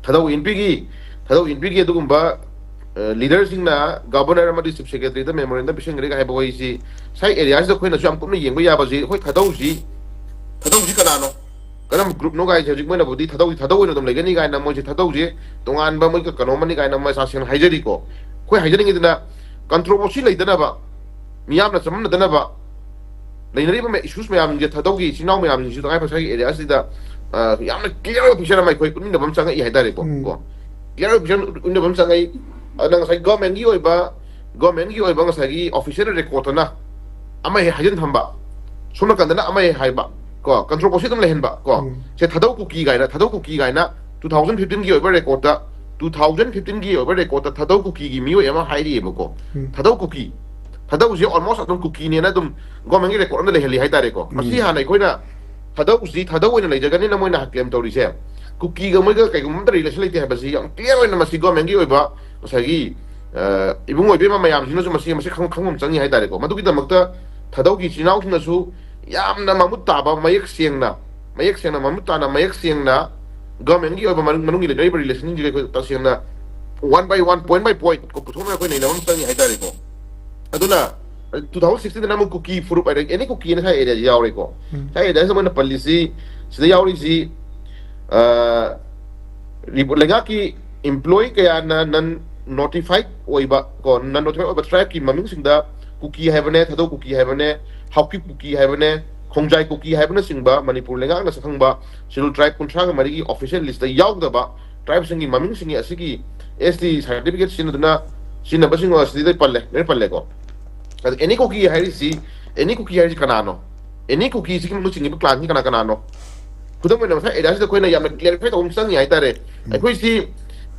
ꯊꯥꯗꯧ ꯏꯟꯕꯤꯒꯤ, ꯊꯥꯗꯧ ꯏꯟꯕꯤꯒꯤ ꯑꯗꯨꯒꯨꯝꯕ, ꯑ, ꯂꯤꯗꯔꯁꯤꯡꯅ ꯒꯕꯔꯅꯔ ꯑꯃꯗꯤ ꯆꯤꯐ ꯁꯦꯀ꯭ꯔꯦꯇꯔꯤꯗ ꯃꯦꯃꯣꯔꯦꯟꯗꯝ ꯄꯤꯁꯤꯟꯈ꯭ꯔꯦꯒ ꯍꯥꯏꯕ ꯋꯥꯍꯩꯁꯤ ꯉꯁꯥꯏ ꯑꯦꯔꯤꯌꯥꯁꯤꯗ ꯑꯩꯈꯣꯏꯅꯁꯨ ꯌꯥꯝ ꯀꯨꯞꯅ ꯌꯦꯡꯕ ꯌꯥꯕꯁꯤ, ꯑꯩꯈꯣꯏ ꯊꯥꯗꯧꯁꯤ, ꯊꯥꯗꯧꯁꯤ ꯀꯅꯥꯅꯣ? ꯀꯔꯝꯕ ꯒ꯭ꯔꯨꯞꯅꯣ ꯀꯥꯏꯁꯦ ꯍꯧꯖꯤꯛ ꯃꯣꯏꯅꯕꯨꯗꯤ ꯊꯥꯗꯧꯁꯤ ꯊꯥꯗꯧ ꯑꯣꯏꯅ ꯑꯗꯨꯝ ꯂꯩꯒꯅꯤ ꯀꯥꯏꯅ, ꯃꯣꯏꯁꯦ ꯊꯥꯗꯧꯁꯦ ꯇꯣꯉꯥꯟꯕ ꯃꯣꯏ ꯀꯩꯅꯣ ꯑꯃꯅꯤ ꯀꯥꯏꯅ ꯃꯁꯥ ꯁꯦꯡꯅ ꯍꯥꯏꯖꯔꯤꯀꯣ꯫ ꯑꯩꯈꯣꯏ ꯍꯥꯏꯖꯅꯤꯡꯉꯤꯗꯅ ꯀꯟꯇ꯭ꯔꯣꯚꯔꯁꯤ ꯂꯩꯇꯅꯕ, ꯃꯤꯌꯥꯝꯅ ꯆꯃꯝꯅꯗꯅꯕ, ꯂꯩꯅꯔꯤꯕ ꯃ-, ꯏꯁꯨꯁ ꯃꯌꯥꯝꯁꯦ ꯊꯥꯗꯧꯒꯤ ꯏꯆꯤꯟ ꯏꯅꯥꯎ ꯃꯌꯥꯝꯁꯤꯡꯁꯨ ꯇꯉꯥꯏ ꯐꯗꯅ ꯉꯁꯥꯏꯒꯤ ꯑꯦꯔꯤꯌꯥꯁꯤꯗ, ꯑ, ꯌꯥꯝꯅ ꯀ꯭ꯂꯤꯌꯥꯔ ꯑꯣꯏꯕ ꯄꯤꯛꯆꯔ ꯑꯃ ꯑꯩꯈꯣꯏ ꯎꯠꯃꯤꯟꯅꯕ ꯑꯃ ꯆꯪꯉꯛꯏ ꯍꯥꯏꯇꯥꯔꯦꯀꯣ꯫ ꯎꯝ꯫ ꯀꯣ, ꯀ꯭ꯂꯤꯌꯥꯔ ꯑꯣꯏꯕ ꯄꯤꯛꯆꯔ ꯎꯠꯃꯤꯟꯅꯕ ꯑꯃ ꯆꯪꯉꯛꯏ꯫ ꯑꯗꯨꯅ ꯉꯁꯥꯏ ꯒꯚꯔꯟꯃꯦꯟꯒꯤ ꯑꯣꯏꯕ, ꯒꯚꯔꯟꯃꯦꯟꯒꯤ ꯑꯣꯏꯕ ꯉꯁꯥꯏꯒꯤ ꯑꯣꯐꯤꯁꯤꯌꯦꯜ ꯔꯦꯀꯣꯔꯠꯇꯅ ꯑꯃ ꯍꯦꯛ ꯍꯥꯏꯖꯤꯟ ꯊꯝꯕ, ꯁꯣꯝ ꯅꯥꯀꯟꯗꯅ ꯑꯃ ꯍꯦꯛ ꯍꯥꯏꯕ, ꯀꯣ, ꯀꯟꯇ꯭ꯔꯣꯚꯔꯁꯤ ꯑꯗꯨꯝ ꯂꯩꯍꯟꯕ, ꯀꯣ꯫ ꯎꯝ꯫ ꯁꯦ ꯊꯥꯗꯧ ꯀꯨꯀꯤ ꯀꯥꯏꯅ, ꯊꯥꯗꯧ ꯀꯨꯀꯤ ꯀꯥꯏꯅ ꯇꯨ ꯊꯥꯎꯖꯟ ꯐꯤꯐꯇꯤꯟꯒꯤ ꯑꯣꯏꯕ ꯔꯦꯀꯣꯔꯠꯇ, ꯇꯨ ꯊꯥꯎꯖꯟ ꯐꯤꯐꯇꯤꯟꯒꯤ ꯑꯣꯏꯕ ꯔꯦꯀꯣꯔꯠꯇ ꯊꯥꯗꯧ ꯀꯨꯀꯤꯒꯤ ꯃꯤꯑꯣꯏ ꯑꯃ ꯍꯥꯏꯔꯤꯑꯕꯀꯣ꯫ ꯎꯝ꯫ ꯊꯥꯗꯧ ꯀꯨꯀꯤ, ꯊꯥꯗꯧꯁꯦ almost ꯑꯗꯨꯝ ꯀꯨꯀꯤꯅꯦꯅ ꯑꯗꯨꯝ ꯒꯣꯔꯃꯦꯟꯒꯤ ꯔꯦꯀꯣꯔꯠ ꯑꯃꯗ ꯂꯩꯍꯜꯂꯤ ꯍꯥꯏꯇꯥꯔꯦꯀꯣ꯫ ꯃꯁꯤ ꯎꯝ꯫ ꯍꯥꯟꯅ ꯑꯩꯈꯣꯏꯅ ꯊꯥꯗꯧꯁꯤ ꯊꯥꯗꯧ ꯑꯣꯏꯅ ꯂꯩꯖꯒꯅꯤꯅ ꯃꯣꯏꯅ ꯀ꯭ꯂꯦꯝ ꯇꯧꯔꯤꯁꯦ, ꯀꯨꯀꯤꯒ ꯃꯣꯏꯒ ꯀꯩꯒꯨꯝꯕ ꯑꯃꯇ ꯔꯤꯂꯦꯁꯟ ꯂꯩꯇꯦ ꯍꯥꯏꯕꯁꯤ ꯌꯥꯝ ꯀ꯭ꯂꯤꯌꯥꯔ ꯑꯣꯏꯅ ꯃꯁꯤ ꯒꯣꯔꯃꯦꯟꯒꯤ ꯑꯣꯏꯕ ꯉꯁꯥꯏꯒꯤ, ꯑ, ꯏꯕꯨꯡ ꯑꯣꯏꯕ ꯏꯃꯥ ꯃꯌꯥꯝꯁꯤꯅꯁꯨ ꯃꯁꯤ, ꯃꯁꯤ ꯈꯪ-, ꯈꯪꯕ ꯑꯃ ꯆꯪꯉꯤ ꯍꯥꯏꯇꯥꯔꯦꯀꯣ꯫ ꯃꯗꯨꯒꯤꯗꯃꯛꯇ ꯊꯥꯗꯧꯒꯤ ꯏꯆꯤꯜ ꯏꯅꯥꯎꯁꯤꯡꯅꯁꯨ ꯌꯥꯝꯅ ꯃꯃꯨꯠ ꯇꯥꯕ, ꯃꯌꯦꯛ ꯁꯦꯡꯅ, ꯃꯌꯦꯛ ꯁꯦꯡꯅ, ꯃꯃꯨꯠ ꯇꯥꯅ, ꯃꯌꯦꯛ ꯁꯦꯡꯅ ꯒꯣꯔꯃꯦꯟꯒꯤ ꯑꯣꯏꯕ ꯃꯅꯨꯡ-, ꯃꯅꯨꯡꯒꯤ ꯂꯩꯅꯔꯤꯕ ꯔꯤꯂꯦꯁꯟꯁꯤꯡꯁꯦ ꯑꯩꯈꯣꯏ ꯇꯁꯦꯡꯅ ꯋꯥꯟ ꯕꯥꯏ ꯋꯥꯟ, ꯄꯣꯏꯟꯠ ꯕꯥꯏ ꯄꯣꯏꯟꯠ ꯀꯣ ꯄꯨꯊꯣꯛꯅ ꯑꯩꯈꯣꯏ ꯅꯩꯅꯕ ꯑꯃ ꯆꯪꯉꯤ ꯍꯥꯏꯇꯥꯔꯦꯀꯣ꯫ ꯑꯗꯨꯅ ꯇꯨ ꯊꯥꯎꯖꯟ ꯁꯤꯛꯁꯇꯤꯟꯗ ꯑꯃꯨꯛ ꯀꯨꯀꯤ ꯐꯨꯔꯨꯞ ꯍꯥꯏꯔꯒ ꯑꯦꯅꯤ ꯀꯨꯀꯤꯅ ꯁꯥꯏ ꯑꯦꯔꯤꯌꯥꯁꯤ ꯌꯥꯎꯔꯦꯀꯣ꯫ ꯎꯝ꯫ ꯁꯥꯏ ꯑꯦꯔꯤꯌꯥꯁꯤꯗ ꯃꯣꯏꯅ ꯄꯜꯂꯤꯁꯤ, ꯁꯤꯗ ꯌꯥꯎꯔꯤꯁꯤ, ꯑ, ꯔꯤꯄꯣ-, ꯂꯩꯉꯥꯛꯀꯤ ꯏꯝꯄ꯭ꯂꯣꯌꯤ ꯀꯌꯥꯅ ꯅꯟ ꯅꯣꯇꯤꯐꯥꯏꯠ ꯑꯣꯏꯕ ꯀꯣ, ꯅꯟ ꯅꯣꯇꯤꯐꯥꯏꯠ ꯑꯣꯏꯕ ꯇ꯭ꯔꯥꯏꯕꯀꯤ ꯃꯃꯤꯡꯁꯤꯡꯗ ꯀꯨꯀꯤ ꯍꯥꯏꯕꯅꯦ, ꯊꯥꯗꯧ ꯀꯨꯀꯤ ꯍꯥꯏꯕꯅꯦ, ꯍꯥꯎꯀꯤꯞ ꯀꯨꯀꯤ ꯍꯥꯏꯕꯅꯦ, ꯈꯣꯡꯖꯥꯏ ꯀꯨꯀꯤ ꯍꯥꯏꯕꯅꯆꯤꯡꯕ ꯃꯅꯤꯄꯨꯔ ꯂꯩꯉꯥꯛꯅ ꯁꯛꯈꯪꯕ ꯁꯦꯗꯨꯜ ꯇ꯭ꯔꯥꯏꯕ ꯀꯨꯟꯊ꯭ꯔꯥꯒ ꯃꯔꯤꯒꯤ ꯑꯣꯐꯤꯁꯤꯌꯦꯜ ꯂꯤꯁꯇ ꯌꯥꯎꯗꯕ ꯇ꯭ꯔꯥꯏꯕꯁꯤꯡꯒꯤ ꯃꯃꯤꯡꯁꯤꯡꯒꯤ ꯑꯁꯤꯒꯤ ꯑꯦꯁ ꯇꯤ ꯁꯥꯔꯇꯤꯐꯤꯀꯦꯠ ꯁꯤꯖꯤꯟꯅꯗꯨꯅ ꯁꯤꯖꯤꯟꯅꯕꯁꯤꯡ ꯑꯁꯤꯗ ꯄꯜꯂꯦ, ꯂꯣꯏꯅ ꯄꯜꯂꯦꯀꯣ꯫ ꯑꯗ ꯑꯦꯅꯤ ꯀꯨꯀꯤ ꯍꯥꯏꯔꯤꯁꯤ, ꯑꯦꯅꯤ ꯀꯨꯀꯤ ꯍꯥꯏꯔꯤꯁꯤ ꯀꯅꯥꯅꯣ? ꯑꯦꯅꯤ ꯀꯨꯀꯤꯁꯤꯒꯤ ꯃꯅꯨꯡ ꯆꯤꯡꯉꯤꯕ ꯀ꯭ꯂꯥꯟꯁꯤ ꯀꯅꯥ ꯀꯅꯥꯅꯣ? ꯈꯨꯗꯝ ꯑꯣꯏꯅ ꯉꯁꯥꯏ ꯑꯦꯔꯤꯌꯥꯁꯤꯗ ꯑꯩꯈꯣꯏꯅ ꯌꯥꯝꯅ ꯀ꯭ꯂꯦꯔꯤꯐꯥꯏ ꯇꯧꯕ ꯑꯃ ꯆꯪꯉꯤ ꯍꯥꯏꯇꯥꯔꯦ꯫ ꯎꯝ꯫ ꯑꯩꯈꯣꯏꯁꯤ,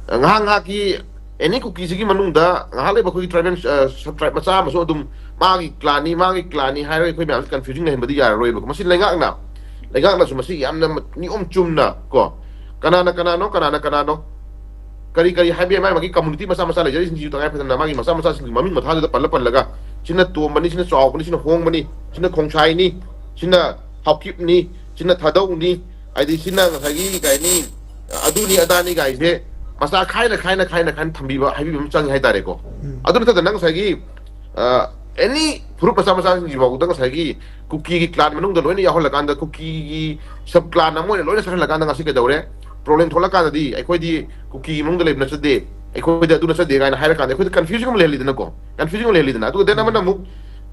ꯑ, ꯉꯥꯏꯍꯥꯛ ꯉꯥꯏꯍꯥꯛꯀꯤ ꯑꯦꯅꯤ ꯀꯨꯀꯤꯁꯤꯒꯤ ꯃꯅꯨꯡꯗ ꯉꯥꯏꯍꯥꯛ ꯂꯩꯕ ꯑꯩꯈꯣꯏꯒꯤ ꯇ꯭ꯔꯥꯏꯕꯦꯜ, ꯑ, ꯁꯕ ꯇ꯭ꯔꯥꯏꯕ ꯃꯆꯥ ꯑꯃꯁꯨ ꯑꯗꯨꯝ ꯃꯥꯒꯤ ꯀ꯭ꯂꯥꯟꯅꯤ, ꯃꯥꯒꯤ ꯀ꯭ꯂꯥꯟꯅꯤ ꯍꯥꯏꯔꯒ ꯑꯩꯈꯣꯏ ꯃꯌꯥꯝꯁꯦ ꯀꯟꯐ꯭ꯌꯨꯖꯟ ꯂꯩꯍꯟꯕꯗꯤ ꯌꯥꯔꯔꯣꯏꯕꯀꯣ꯫ ꯃꯁꯤ ꯂꯩꯉꯥꯛꯅ, ꯂꯩꯉꯥꯛꯅꯁꯨ ꯃꯁꯤ ꯌꯥꯝꯅ ꯅꯤꯌꯣꯝ ꯆꯨꯝꯅ ꯀꯣ, ꯀꯅꯥꯅ ꯀꯅꯥꯅꯣ, ꯀꯅꯥꯅ ꯀꯅꯥꯅꯣ, ꯀꯔꯤ ꯀꯔꯤ ꯍꯥꯏꯕ ꯌꯥꯏ, ꯃꯥꯒꯤ ꯃꯥꯒꯤ ꯀꯝꯃꯨꯅꯤꯇꯤ ꯃꯆꯥ ꯃꯆꯥ ꯂꯩꯖꯔꯤꯁꯤꯡꯁꯤꯁꯨ ꯇꯉꯥꯏ ꯐꯗꯅ ꯃꯥꯒꯤ ꯃꯆꯥ ꯃꯆꯥꯁꯤꯡꯒꯤ ꯃꯃꯤꯡ ꯃꯊꯥꯗꯨꯗ ꯄꯜꯂ ꯄꯜꯂꯒ, ꯁꯤꯅ ꯇꯣꯝꯕꯅꯤ, ꯁꯤꯅ ꯆꯥꯎꯕꯅꯤ, ꯁꯤꯅ ꯍꯣꯡꯕꯅꯤ, ꯁꯤꯅ ꯈꯣꯡꯁꯥꯏꯅꯤ, ꯁꯤꯅ ꯍꯥꯎꯀꯤꯞꯅꯤ, ꯁꯤꯅ ꯊꯥꯗꯧꯅꯤ, ꯍꯥꯏꯗꯤ ꯁꯤꯅ ꯉꯁꯥꯏꯒꯤ ꯀꯩ ꯍꯥꯏꯅꯤ, ꯑꯗꯨꯅꯤ ꯑꯗꯥꯅꯤ ꯒꯥꯏꯁꯦ ꯃꯆꯥ ꯈꯥꯏꯅ ꯈꯥꯏꯅ ꯈꯥꯏꯅ ꯈꯥꯏꯅ ꯊꯝꯕꯤꯕ, ꯍꯥꯏꯕꯤꯕ ꯑꯃ ꯆꯪꯉꯤ ꯍꯥꯏꯇꯥꯔꯦꯀꯣ꯫ ꯎꯝ꯫ ꯑꯗꯨ ꯅꯠꯇꯗꯅ ꯉꯁꯥꯏꯒꯤ, ꯑ, ꯑꯦꯅꯤ ꯐꯨꯔꯨꯞ ꯃꯆꯥ ꯃꯆꯥꯁꯤꯡꯁꯤ ꯐꯥꯎꯕꯗ ꯉꯁꯥꯏꯒꯤ ꯀꯨꯀꯤꯒꯤ ꯀ꯭ꯂꯥꯟ ꯃꯅꯨꯡꯗ ꯂꯣꯏꯅ ꯌꯥꯎꯍꯜꯂꯀꯥꯟꯗ, ꯀꯨꯀꯤꯒꯤ ꯁꯕ ꯀ꯭ꯂꯥꯟ ꯑꯃ ꯑꯣꯏꯅ ꯂꯣꯏꯅ ꯆꯠꯍꯜꯂꯀꯥꯟꯗ ꯉꯁꯤ ꯀꯩꯗꯧꯔꯦ? ꯄ꯭ꯔꯣꯕ꯭ꯂꯦꯝ ꯊꯣꯛꯂꯀꯥꯟꯗꯗꯤ ꯑꯩꯈꯣꯏꯗꯤ ꯀꯨꯀꯤꯒꯤ ꯃꯅꯨꯡꯗ ꯂꯩꯕ ꯅꯠꯆꯗꯦ, ꯑꯩꯈꯣꯏꯗꯤ ꯑꯗꯨ ꯅꯠꯆꯗꯦ ꯀꯥꯏꯅ ꯍꯥꯏꯔꯀꯥꯟꯗ ꯑꯩꯈꯣꯏꯗ ꯀꯟꯐ꯭ꯌꯨꯖꯟ ꯑꯃ ꯂꯩꯍꯜꯂꯤꯗꯅꯀꯣ, ꯀꯟꯐ꯭ꯌꯨꯖꯟ ꯑꯃ ꯂꯩꯍꯜꯂꯤꯗꯅ꯫ ꯑꯗꯨꯒ ꯗꯦꯟ ꯑꯃꯅ ꯑꯃꯨꯛ,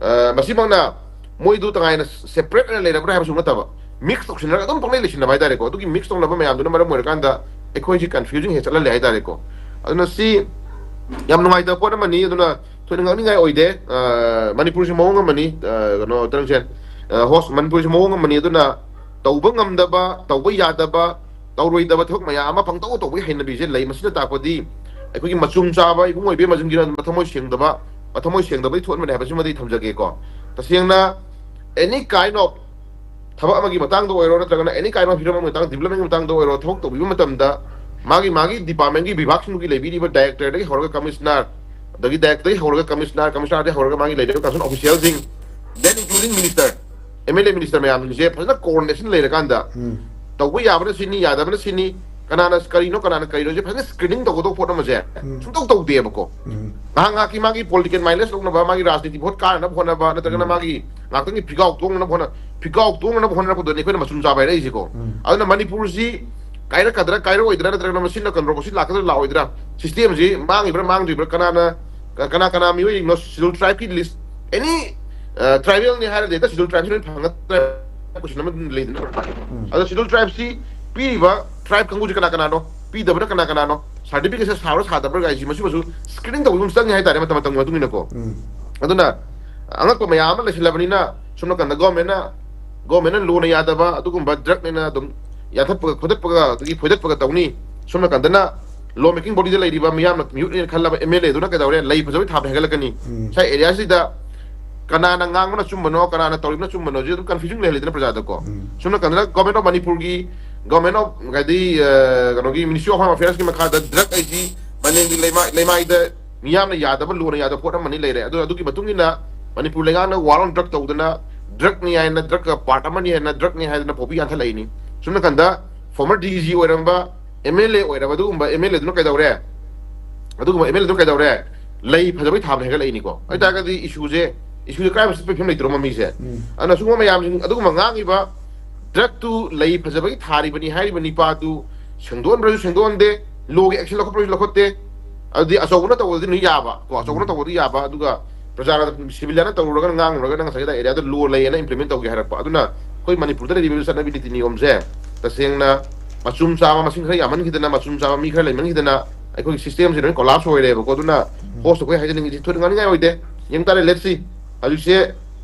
ꯑ, ꯃꯁꯤꯃꯛꯅ ꯃꯣꯏꯗꯨ ꯇꯉꯥꯏꯅ ꯁꯦꯄꯔꯦꯠ ꯑꯣꯏꯅ ꯂꯩꯔꯕ꯭ꯔꯥ ꯍꯥꯏꯕꯁꯨ ꯅꯠꯇꯕ, ꯃꯤꯛꯁ ꯇꯧꯁꯤꯟꯅꯔꯒ ꯑꯗꯨꯝ ꯄꯪꯂꯩ ꯂꯩꯁꯤꯟꯅꯕ ꯍꯥꯏꯇꯥꯔꯦꯀꯣ꯫ ꯑꯗꯨꯒꯤ ꯃꯤꯛꯁ ꯇꯧꯅꯕ ꯃꯌꯥꯝꯗꯨꯅ ꯃꯔꯝ ꯑꯣꯏꯔꯀꯥꯟꯗ ꯑꯩꯈꯣꯏꯁꯤ ꯀꯟꯐ꯭ꯌꯨꯖꯟ ꯍꯦꯛ ꯆꯠꯍꯜꯂꯦ ꯍꯥꯏꯇꯥꯔꯦꯀꯣ꯫ ꯑꯗꯨꯅ ꯁꯤ ꯌꯥꯝ ꯅꯨꯡꯉꯥꯏꯇꯕ ꯄꯣꯠ ꯑꯃꯅꯤ꯫ ꯑꯗꯨꯅ ꯊꯣꯏꯅ ꯉꯥꯡꯅꯤꯡꯉꯥꯏ ꯑꯣꯏꯗꯦ꯫ ꯑ, ꯃꯅꯤꯄꯨꯔꯁꯤ ꯃꯑꯣꯡ ꯑꯃꯅꯤ, ꯑ, ꯀꯩꯅꯣ, ꯇꯔꯪꯁꯦ, ꯑ, ꯍꯣꯁ, ꯃꯅꯤꯄꯨꯔꯁꯤ ꯃꯑꯣꯡ ꯑꯃꯅꯤ꯫ ꯑꯗꯨꯅ ꯇꯧꯕ ꯉꯝꯗꯕ, ꯇꯧꯕ ꯌꯥꯗꯕ, ꯇꯧꯔꯣꯏꯗꯕ ꯊꯕꯛ ꯃꯌꯥꯝ ꯑꯃ ꯄꯪꯇꯧ ꯇꯧꯕꯒꯤ ꯍꯩꯅꯕꯤꯁꯦ ꯂꯩ꯫ ꯃꯁꯤꯅ ꯇꯥꯛꯄꯗꯤ ꯑꯩꯈꯣꯏꯒꯤ ꯃꯆꯨꯝ ꯆꯥꯕ ꯏꯕꯨꯡ ꯑꯣꯏꯕꯤ ꯃꯆꯨꯝꯒꯤ ꯃꯊꯃꯣꯏ ꯁꯦꯡꯗꯕ, ꯃꯊꯃꯣꯏ ꯁꯦꯡꯗꯕꯗꯒꯤ ꯊꯣꯛꯍꯟꯕꯅꯦ ꯍꯥꯏꯕꯁꯤꯃꯗꯤ ꯊꯝꯖꯒꯦꯀꯣ꯫ ꯇꯁꯦꯡꯅ any kind of ꯊꯕꯛ ꯑꯃꯒꯤ ꯃꯇꯥꯡꯗ ꯑꯣꯏꯔꯣ, ꯅꯠꯇ꯭ꯔꯒꯅ any kind of ꯍꯤꯔꯝ ꯑꯃꯒꯤ ꯃꯇꯥꯡꯗ, development ꯒꯤ ꯃꯇꯥꯡꯗ ꯑꯣꯏꯔꯣ, ꯊꯕꯛ ꯇꯧꯕꯤꯕ ꯃꯇꯝꯗ ꯃꯥꯒꯤ ꯃꯥꯒꯤ department ꯀꯤ ꯕꯤꯚꯥꯒꯁꯤꯡꯗꯨꯒꯤ ꯂꯩꯕꯤꯔꯤꯕ director ꯗꯒꯤ ꯍꯧꯔꯒ commissioner, ꯑꯗꯒꯤ director ꯗꯒꯤ ꯍꯧꯔꯒ commissioner, commissioner ꯗꯒꯤ ꯍꯧꯔꯒ ꯃꯥꯒꯤ ꯂꯩꯔꯤꯕ concerned official ꯁꯤꯡ, then including minister, M L A minister ꯃꯌꯥꯝꯁꯤꯡꯁꯦ ꯐꯖꯅ coordination ꯂꯩꯔꯀꯥꯟꯗ, ꯎꯝ꯫ ꯇꯧꯕ ꯌꯥꯕꯅ ꯁꯤꯅꯤ, ꯌꯥꯗꯕꯅ ꯁꯤꯅꯤ, ꯀꯅꯥꯅ ꯀꯔꯤꯅꯣ, ꯀꯅꯥꯅ ꯀꯔꯤꯅꯣꯁꯦ ꯐꯖꯅ screening ꯇꯧꯒꯗꯧꯕ ꯄꯣꯠ ꯑꯃꯁꯦ ꯎꯝ꯫ ꯁꯨꯡꯇꯧ ꯇꯧꯗꯦꯕꯀꯣ꯫ ꯎꯝ꯫ ꯉꯥꯏꯍꯥꯛ ꯉꯥꯏꯍꯥꯛꯀꯤ ꯃꯥꯒꯤ political mileage ꯂꯧꯅꯕ, ꯃꯥꯒꯤ ꯔꯥꯖꯅꯤꯇꯤ vote ꯀꯥꯅꯅꯕ ꯍꯣꯠꯅꯕ, ꯅꯠꯇ꯭ꯔꯒꯅ ꯎꯝ꯫ ꯃꯥꯒꯤ ꯉꯥꯛꯇꯪꯒꯤ ꯐꯤꯒꯥꯎ ꯇꯣꯡꯅꯅꯕ ꯍꯣꯠꯅ-, ꯐꯤꯒꯥꯎ ꯇꯣꯡꯅꯅꯕ ꯍꯣꯠꯅꯔꯛꯄꯗꯨꯅꯤ ꯑꯩꯈꯣꯏꯅ ꯃꯆꯨꯝ ꯆꯥꯕ ꯍꯥꯏꯔꯛꯏꯁꯦꯀꯣ꯫ ꯎꯝ꯫ ꯑꯗꯨꯅ ꯃꯅꯤꯄꯨꯔꯁꯤ ꯀꯥꯏꯔꯛꯀꯗ꯭ꯔꯥ, ꯀꯥꯏꯔꯛꯑꯣꯏꯗ꯭ꯔꯥ, ꯅꯠꯇ꯭ꯔꯒꯅ ꯃꯁꯤꯅ controversy ꯂꯥꯛꯀꯗ꯭ꯔꯥ, ꯂꯥꯛꯑꯣꯏꯗ꯭ꯔꯥ, system ꯁꯤ ꯃꯥꯡꯉꯤꯕ꯭ꯔꯥ, ꯃꯥꯡꯗ꯭ꯔꯤꯕ꯭ꯔꯥ, ꯀꯅꯥꯅ, ꯀꯅꯥ ꯀꯅꯥ ꯃꯤꯑꯣꯏꯅꯣ schedule tribe ꯀꯤ list, any, ꯑ, tribal ꯅꯤ ꯍꯥꯏꯔꯗꯤ ꯍꯦꯛꯇ schedule tribe ꯁꯤ ꯂꯣꯏ ꯐꯪꯒꯗ꯭ꯔꯥ? Question ꯑꯃ ꯂꯩꯗꯅ꯫ ꯎꯝ꯫ ꯑꯗꯣ schedule tribe ꯁꯤ ꯄꯤꯔꯤꯕ tribe ꯀꯥꯡꯕꯨꯁꯤ ꯀꯅꯥ ꯀꯅꯥꯅꯣ, ꯄꯤꯗꯕꯅ ꯀꯅꯥ ꯀꯅꯥꯅꯣ, certificate ꯁꯦ ꯁꯥꯕ꯭ꯔꯥ ꯁꯥꯗꯕ꯭ꯔꯥ ꯀꯥꯏꯁꯤ ꯃꯁꯤꯃꯁꯨ screening ꯇꯧꯕꯤꯕ ꯑꯃ ꯆꯪꯉꯤ ꯍꯥꯏꯇꯥꯔꯦ, ꯃꯇꯝ ꯃꯇꯝꯒꯤ ꯃꯇꯨꯡ ꯏꯟꯅꯀꯣ꯫ ꯎꯝ꯫ ꯑꯗꯨꯅ ꯑꯉꯛꯄ ꯃꯌꯥꯝ ꯑꯃ ꯂꯩꯁꯤꯜꯂꯕꯅꯤꯅ, ꯁꯣꯝ ꯅꯥꯀꯟꯗ government ꯅ, government ꯅ ꯂꯣꯅ ꯌꯥꯗꯕ ꯑꯗꯨꯒꯨꯝꯕ drug ꯅꯦꯅ ꯑꯗꯨꯝ ꯌꯥꯟꯊꯠꯄꯒ ꯈꯣꯗꯠꯄꯒ ꯑꯗꯒꯤ ꯐꯣꯏꯗꯠꯄꯒ ꯇꯧꯅꯤ꯫ ꯁꯣꯝ ꯅꯥꯀꯟꯗꯅ law making body ꯗ ꯂꯩꯔꯤꯕ ꯃꯤꯌꯥꯝꯅ ꯃꯤꯍꯨꯠꯅꯦꯅ ꯈꯜꯂꯕ M L A ꯗꯨꯅ ꯀꯩꯗꯧꯔꯦ? ꯂꯩ ꯐꯖꯕꯩ ꯊꯥꯕ ꯍꯦꯟꯒꯠꯂꯛꯀꯅꯤ꯫ ꯎꯝ꯫ ꯉꯁꯥꯏ area ꯁꯤꯗ ꯀꯅꯥꯅ ꯉꯥꯡꯕꯅ ꯑꯆꯨꯝꯕꯅꯣ, ꯀꯅꯥꯅ ꯇꯧꯔꯤꯕꯅ ꯑꯆꯨꯝꯕꯅꯣ, ꯁꯤ ꯑꯗꯨꯝ confusion ꯂꯩꯍꯜꯂꯤꯗꯅ ꯄ꯭ꯔꯖꯥꯗꯀꯣ꯫ ꯎꯝ꯫ ꯁꯣꯝ ꯅꯥꯀꯟꯗꯅ government of ꯃꯅꯤꯄꯨꯔꯒꯤ, government of ꯍꯥꯏꯗꯤ, ꯑ, ꯀꯩꯅꯣꯒꯤ Ministry of Home Affairs ꯀꯤ ꯃꯈꯥꯗ drug ꯍꯥꯏꯁꯤ ꯃꯥꯂꯦꯝꯒꯤ ꯂꯩꯃꯥꯏ-, ꯂꯩꯃꯥꯏꯗ ꯃꯤꯌꯥꯝꯅ ꯌꯥꯗꯕ, ꯂꯣꯅ ꯌꯥꯗꯕ ꯄꯣꯠ ꯑꯃꯅꯤ ꯂꯩꯔꯦ꯫ ꯑꯗꯨ, ꯑꯗꯨꯒꯤ ꯃꯇꯨꯡ ꯏꯟꯅ ꯃꯅꯤꯄꯨꯔ ꯂꯩꯉꯥꯛꯅ war on drug ꯇꯧꯗꯅ, drug ꯅꯤ ꯍꯥꯏꯅ, drug ꯀ part ꯑꯃꯅꯤ ꯍꯥꯏꯅ, drug ꯅꯤ ꯍꯥꯏꯗꯅ ꯄꯣꯄꯤ ꯌꯥꯟꯊꯠꯂꯛꯏꯅꯤ꯫ ꯁꯣꯝ ꯅꯥꯀꯟꯗ former D G ꯑꯣꯏꯔꯝꯕ, M L A ꯑꯣꯏꯔꯕ ꯑꯗꯨꯒꯨꯝꯕ M L A ꯗꯨꯅ ꯀꯩꯗꯧꯔꯦ? ꯑꯗꯨꯒꯨꯝꯕ M L A ꯗꯨꯅ ꯀꯩꯗꯧꯔꯦ? ꯂꯩ ꯐꯖꯕꯩ ꯊꯥꯕꯅ ꯍꯦꯟꯒꯠꯂꯛꯏꯅꯤꯀꯣ꯫ ꯑꯗꯨ ꯇꯥꯔꯒꯗꯤ issue ꯁꯦ, issue ꯁꯦ ꯀꯔꯥꯏ ꯆꯠꯄꯒꯤ ꯐꯤꯕꯝ ꯂꯩꯇ꯭ꯔꯣ ꯃꯃꯤꯁꯦ? ꯎꯝ꯫ ꯑꯗꯨꯅ ꯁꯤꯒꯨꯝꯕ ꯃꯌꯥꯝꯁꯤꯡ, ꯑꯗꯨꯒꯨꯝꯕ ꯉꯥꯡꯉꯤꯕ drug ꯇꯨ ꯂꯩ ꯐꯖꯕꯒꯤ ꯊꯥꯔꯤꯕꯅꯤ ꯍꯥꯏꯔꯤꯕ ꯅꯤꯄꯥꯗꯨ ꯁꯦꯡꯗꯣꯛꯍꯟꯕ꯭ꯔꯁꯨ ꯁꯦꯡꯗꯣꯛꯍꯟꯗꯦ, law ꯒꯤ action ꯂꯧꯈꯠꯄ꯭ꯔꯁꯨ ꯂꯧꯈꯠꯇꯦ꯫ ꯑꯗꯨꯗꯤ ꯑꯆꯧꯕꯅ ꯇꯧꯕꯗꯤ ꯅꯣꯏ ꯌꯥꯕ ꯀꯣ, ꯑꯆꯧꯕꯅ ꯎꯝ꯫ ꯇꯧꯕꯗꯤ ꯌꯥꯕ, ꯑꯗꯨꯒ ꯄ꯭ꯔꯖꯥꯅ, civilian ꯅ ꯇꯧꯔꯨꯔꯒꯅ, ꯉꯥꯡꯉꯨꯔꯒꯅ ꯉꯁꯥꯏꯒꯤ area ꯗ law ꯂꯩꯌꯦꯅ implement ꯇꯧꯒꯦ ꯍꯥꯏꯔꯛꯄ꯫ ꯑꯗꯨꯅ ꯑꯩꯈꯣꯏ ꯃꯅꯤꯄꯨꯔꯗ ꯂꯩꯔꯤꯕ ꯆꯠꯅꯕꯤ ꯅꯤꯇꯤ ꯅꯤꯌꯣꯝꯁꯦ ꯇꯁꯦꯡꯅ ꯃꯆꯨꯝ ꯆꯥꯕ ꯃꯁꯤꯡ ꯈꯔ ꯌꯥꯝꯃꯟꯈꯤꯗꯅ, ꯃꯆꯨꯝ ꯆꯥꯕ ꯃꯤ ꯈꯔ ꯂꯩꯃꯟꯈꯤꯗꯅ ꯑꯩꯈꯣꯏꯒꯤ system ꯁꯦ ꯂꯣꯏ collapse ꯑꯣꯏꯔꯦꯕꯀꯣ꯫ ꯑꯗꯨꯅ ꯎꯝ꯫ Host ꯑꯩꯈꯣꯏ ꯍꯥꯏꯖꯅꯤꯡꯉꯤꯁꯤ ꯊꯣꯏꯅ ꯉꯥꯡꯅꯤꯡꯉꯥꯏ ꯑꯣꯏꯗꯦ꯫ ꯌꯦꯡ ꯇꯥꯔꯦ, let's see꯫ ꯍꯧꯖꯤꯛꯁꯦ,